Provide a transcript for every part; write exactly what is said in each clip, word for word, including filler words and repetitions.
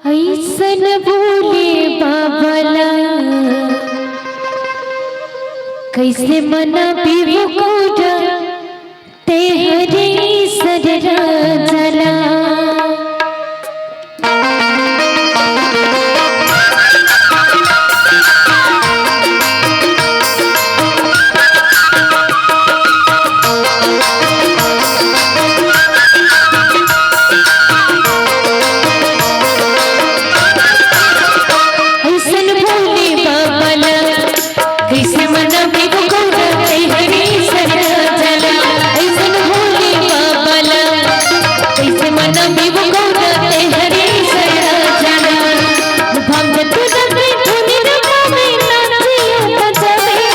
अइसन भोले बाबा ला कइसे मनाबे वो गौरा, तेहरे सरना जला। अइसन भोले बाबा ला कइसे मनाबे वो गौरा, तेहरे सरना जला। अइसन भोले बाबा ला कइसे मनाबे वो गौरा, तेहरे सरना जला। भांग तू रख धुन रमा में नाचियो बजावे,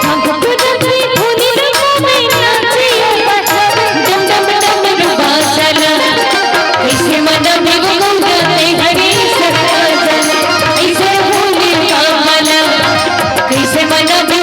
भांग तू रख धुन रमा में नाचियो बजावे, डम डम डम डम बाजला। कइसे मनाबे वो गौरा, तेहरे सरना जला। अइसन भोले बाबा ला कइसे मनाबे